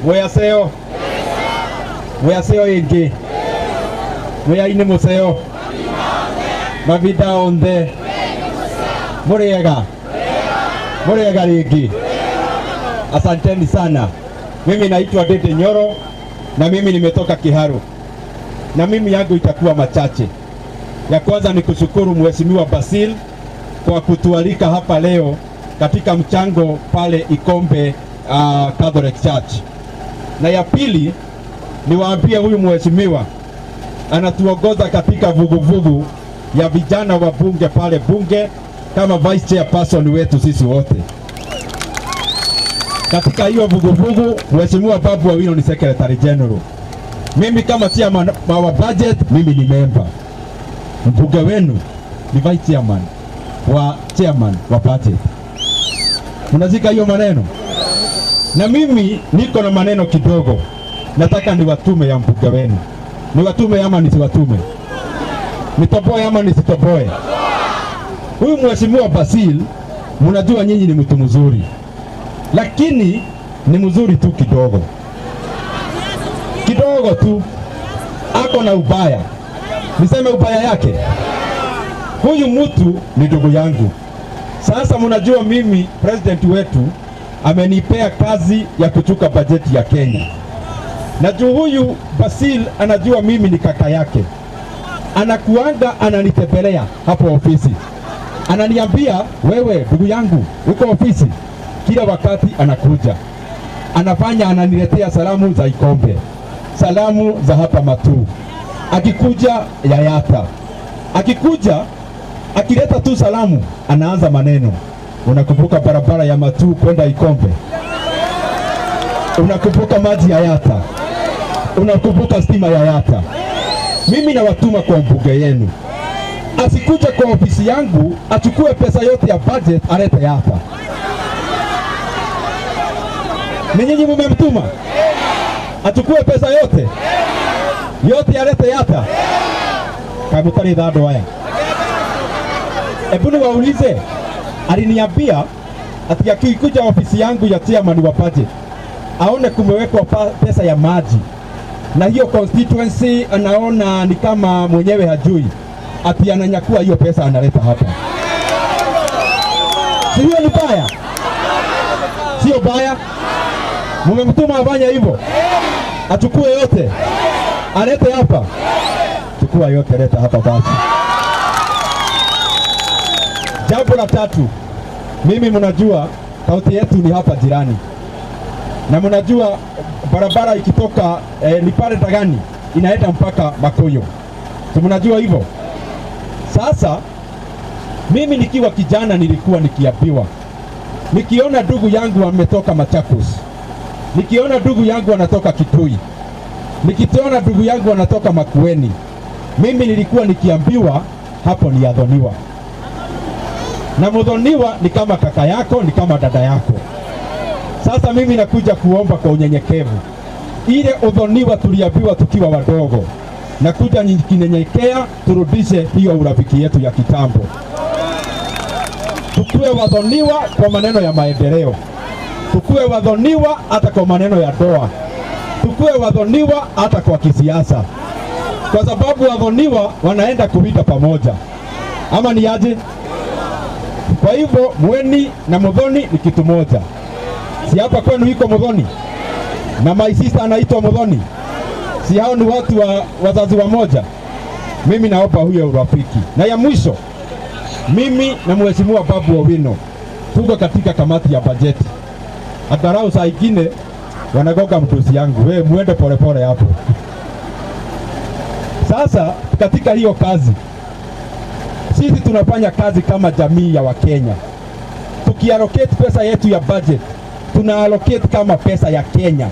Mwaseo. Mwaseo ingi. Mwaini museo. Mavida onde. Muriega. Muriega ringi. Asanteni sana. Mimi naitwa Ndindi Nyoro na mimi nimetoka Kiharu. Na mimi yangu itakuwa machache. Ya kwanza ni kushukuru Mheshimiwa Basil kwa kutualika hapa leo katika mchango pale Ikombe Catholic Church. Na ya pili niwaambie huyu mheshimiwa anatuongoza katika vuguvugu ya vijana wa bunge pale bunge kama vice chairperson wetu sisi wote. Katika hiyo vuguvugu Mheshimiwa Babu Owino ni secretary general. Mimi kama chairman wa budget, mimi ni member. Mbunge wenu ni vice chairman wa chairman wa budget. Mnazika hiyo maneno? Na mimi niko na maneno kidogo. Nataka niwatume ya mbunge wenu. Niwatume ama nisiwatume? Nitoboe ama nisitoboe? Huyu Mheshimiwa Basil, mnajua nyinyi ni mtu mzuri. Lakini ni mzuri tu kidogo. Kidogo tu. Ako na ubaya. Niseme ubaya yake? Huyu mtu ni ndugu yangu. Sasa mnajua mimi president wetu amenipea kazi ya kuchuka bajeti ya Kenya. Na juu huyu Basil anajua mimi ni kaka yake. Anakuanga ananitembelea hapo ofisi. Ananiambia wewe ndugu yangu uko ofisi. Kila wakati anakuja. Anafanya ananiletea salamu za Ikombe. Salamu za hapa Matuu. Akikuja Yayata. Akikuja akileta tu salamu anaanza maneno. Unakumbuka barabara ya Matuu kwenda Ikombe? Unakumbuka maji ya Yayata? Unakumbuka stima ya Yayata? Mimi nawatuma kwa mbunge yenu. Asikuja kwa ofisi yangu achukue pesa yote ya budget alete Yayata. Ni nyinyi mmemtuma? Achukue pesa yote? Yote alete Yayata? Kamutari dhado haya. Ebu niwaulize, aliniambia ati akikuja ofisi yangu ya chairman wa budget aone kumewekwa pesa ya maji. Na hiyo constituency anaona ni kama mwenyewe hajui. Ati ananyakua hiyo pesa analeta hapa. Sio ni baya? Sio baya? Mmemtuma afanye hivyo? Achukue yote. Alete hapa. Chukua yote leta hapa basi. Jambo la tatu, mimi mnajua kaunti yetu ni hapa jirani. Na mnajua barabara ikitoka ni pale Dagani inaenda mpaka Makuyu. Si mnajua hivyo? Sasa mimi nikiwa kijana nilikuwa nikiambiwa, nikiona ndugu yangu ametoka Machakos, nikiona ndugu yangu anatoka Kitui, nikiona ndugu yangu anatoka Makueni, mimi nilikuwa nikiambiwa hapo ni adhoniwa. Na mudhoniwa ni kama kaka yako, ni kama dada yako. Sasa mimi nakuja kuomba kwa unyenyekevu. Ile udhoniwa tuliambiwa tukiwa wadogo, nakuja nikinyenyekea turudishe hiyo urafiki yetu ya kitambo. Tukue wadhoniwa kwa maneno ya maendeleo. Tukue wadhoniwa hata kwa maneno ya doa. Tukue wadhoniwa hata kwa kisiasa. Kwa sababu wadhoniwa wanaenda kuwinda pamoja. Ama ni aje? Kwa hivyo mweni na mudhoni ni kitu moja. Si hapa kwenu iko mudhoni? Na my sister anaitwa mudhoni? Si hao ni watu wa wazazi wa moja? Mimi naomba huyo urafiki. Na ya mwisho, mimi na Mheshimiwa Babu Owino tuko katika kamati ya bajeti. Angalau saa ingine wanagoga mtusi yangu, wewe muende polepole hapo. Sasa katika hiyo kazi sisi tunafanya kazi kama jamii ya Wakenya. Tukiallocate pesa yetu ya budget, tuna allocate kama pesa ya Kenya,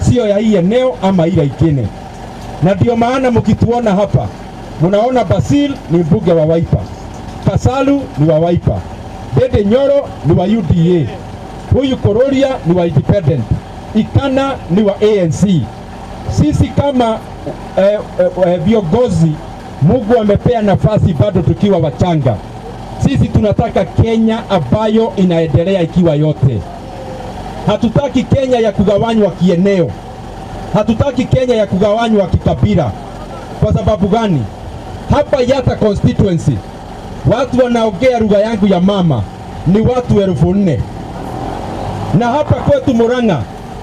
sio ya hii eneo ama ile ingine. Na ndio maana mkituona hapa, mnaona Basil ni mbunge wa Wiper, Kasalu ni wa Wiper, Ndindi Nyoro ni wa UDA, huyu Kororia ni wa Independent, Ikana ni wa ANC. Sisi kama viongozi Mungu amepea nafasi bado tukiwa wachanga. Sisi tunataka Kenya ambayo inaendelea ikiwa yote. Hatutaki Kenya ya kugawanywa kieneo. Hatutaki Kenya ya kugawanywa kikabila. Kwa sababu gani? Hapa Yatta constituency watu wanaongea lugha yangu ya mama ni watu 4,000. Na hapa kwetu Murang'a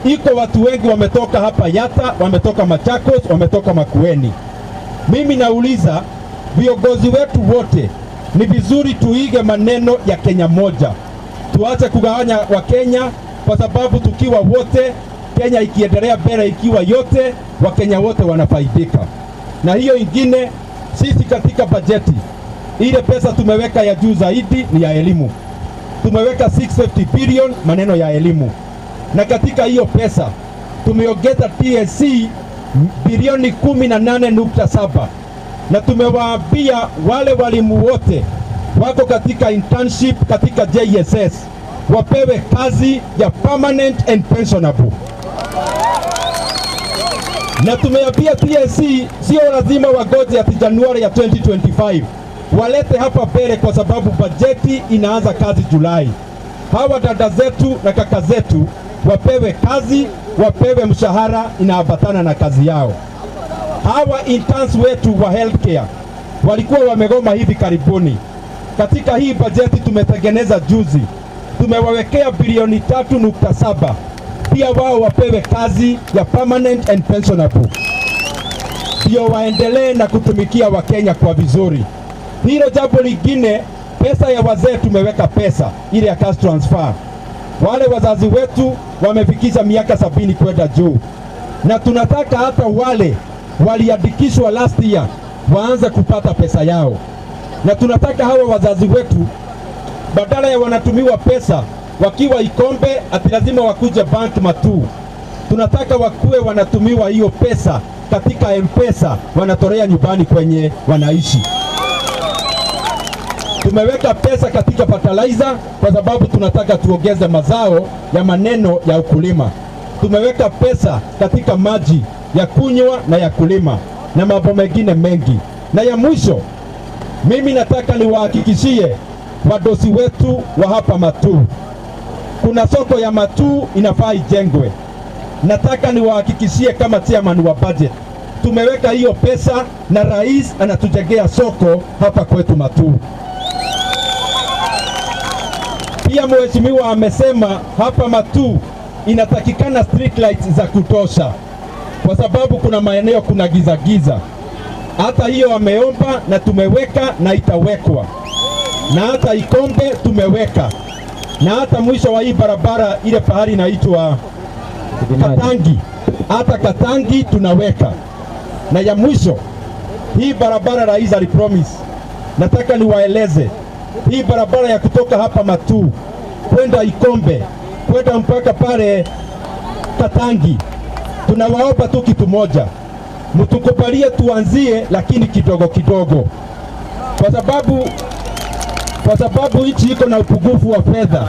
iko watu wengi wametoka hapa Yatta, wametoka Machakos, wametoka Makueni. Mimi nauliza viongozi wetu wote, ni vizuri tuige maneno ya Kenya moja. Tuache kugawanya wa Kenya, kwa sababu tukiwa wote, Kenya ikiendelea mbele ikiwa yote, Wakenya wote wanafaidika. Na hiyo ingine, sisi katika bajeti ile pesa tumeweka ya juu zaidi ni ya elimu. Tumeweka 650 billion maneno ya elimu. Na katika hiyo pesa tumeongeza TSC bilioni 18.7. Na tumewaambia wale walimu wote wako katika internship katika JSS wapewe kazi ya permanent and pensionable. Na tumeambia TSC sio lazima wagoje ati Januari ya 2025, walete hapa mbele, kwa sababu bajeti inaanza kazi Julai. Hawa dada zetu na kaka zetu wapewe kazi, wapewe mshahara inaambatana na kazi yao. Hawa interns wetu wa healthcare walikuwa wamegoma hivi karibuni. Katika hii bajeti tumetengeneza juzi, tumewawekea bilioni 3.7, pia wao wapewe kazi ya permanent and pensionable, ndio waendelee na kutumikia Wakenya kwa vizuri. Hilo jambo lingine, pesa ya wazee tumeweka pesa ile ya cash transfer. Wale wazazi wetu wamefikisha miaka 70 kwenda juu, na tunataka hata wale waliandikishwa last year waanze kupata pesa yao. Na tunataka hawa wazazi wetu badala ya wanatumiwa pesa wakiwa Ikombe ati lazima wakuje bank Matuu, tunataka wakuwe wanatumiwa hiyo pesa katika M-Pesa, wanatolea nyumbani kwenye wanaishi. Tumeweka pesa katika fertilizer kwa sababu tunataka tuongeze mazao ya maneno ya ukulima. Tumeweka pesa katika maji ya kunywa na ya kulima na mambo mengine mengi. Na ya mwisho, mimi nataka niwahakikishie wadosi wetu wa hapa Matuu, kuna soko ya Matuu inafaa ijengwe. Nataka niwahakikishie kama chairman wa budget, tumeweka hiyo pesa na rais anatujengea soko hapa kwetu Matuu. Pia mheshimiwa amesema hapa Matuu inatakikana street lights za kutosha, kwa sababu kuna maeneo kuna giza giza. Hata hiyo ameomba na tumeweka na itawekwa. Na hata Ikombe tumeweka. Na hata mwisho wa hii barabara ile pahali inaitwa Katangi, hata Katangi tunaweka. Na ya mwisho, hii barabara rais alipromise, nataka niwaeleze, hii barabara ya kutoka hapa Matuu kwenda Ikombe kwenda mpaka pale Katangi, tunawaomba tu kitu moja, mtukubalie tuanzie, lakini kidogo kidogo, kwa sababu nchi iko na upungufu wa fedha.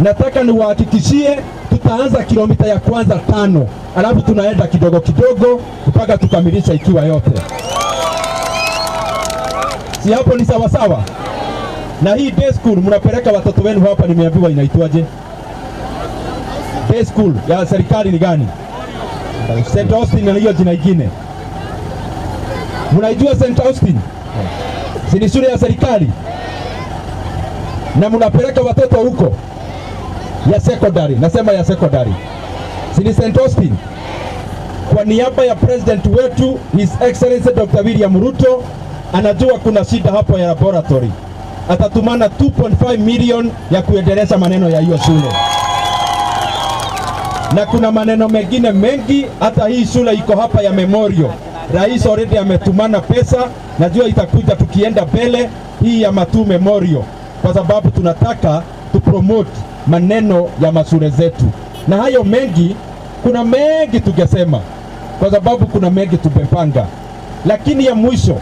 Nataka niwahakikishie tutaanza kilomita ya kwanza 5, alafu tunaenda kidogo kidogo mpaka tukamilisha ikiwa yote. Si hapo ni sawa sawa? Na hii day school mnapeleka watoto wenu hapa, nimeambiwa inaitwaje? Day school ya serikali ni gani? St. Austin na hiyo jina ingine. Mnaijua St. Austin? Si ni shule ya serikali? Na mnapeleka watoto huko ya secondary, nasema ya secondary. Si ni St. Austin? Kwa niaba ya president wetu His Excellency Dr. William Ruto, anajua kuna shida hapo ya laboratory. Atatumana 2.5 million ya kuendeleza maneno ya hiyo shule. Na kuna maneno mengine mengi, hata hii shule iko hapa ya Memorial. Rais already ametumana pesa, najua itakuja tukienda mbele hii ya Matuu Memorial, kwa sababu tunataka tu promote maneno ya mashule zetu. Na hayo mengi, kuna mengi tungesema, kwa sababu kuna mengi tumepanga. Lakini ya mwisho,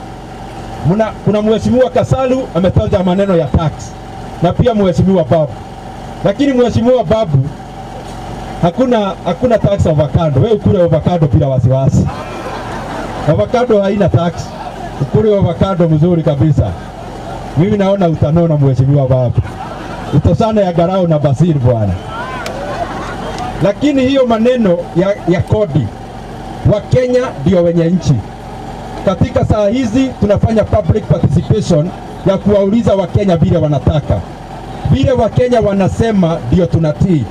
kuna mheshimiwa Kasalu ametaja maneno ya tax, na pia mheshimiwa Babu. Lakini mheshimiwa Babu, hakuna tax avocado. Wewe ukule avocado bila wasiwasi. Avocado haina tax. Ukule avocado mzuri kabisa. Mimi naona utanona mheshimiwa Babu. Utosana ya garao na basiri bwana. Lakini hiyo maneno ya kodi, Wakenya ndio wenye nchi. Katika saa hizi tunafanya public participation ya kuwauliza Wakenya vile wanataka, vile Wakenya wanasema ndio tunatii.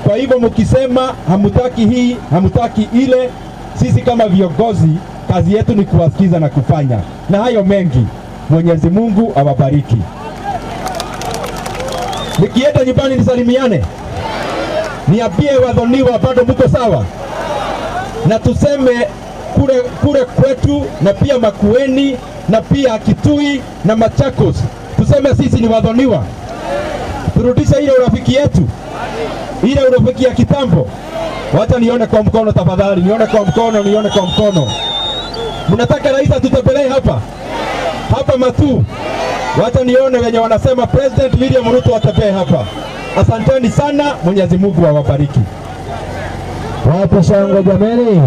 Kwa hivyo mkisema hamutaki hii, hamutaki ile, sisi kama viongozi kazi yetu ni kuwasikiza na kufanya. Na hayo mengi, Mwenyezi Mungu awabariki. Nikienda nyumbani nisalimiane, niambie Wathoniwa bado mko sawa, na tuseme kule kwetu na pia Makueni na pia Kitui na Machakos, tuseme sisi ni Wathoniwa. Turudishe ile urafiki yetu, ile urafiki ya kitambo. Wacha nione kwa mkono tafadhali, nione kwa mkono, nione kwa mkono. Mnataka rais atutembelee hapa hapa Matuu? Wacha nione wenye wanasema President William Ruto atembee hapa. Asanteni sana, Mwenyezi Mungu awabariki. Wape shangwe jameni.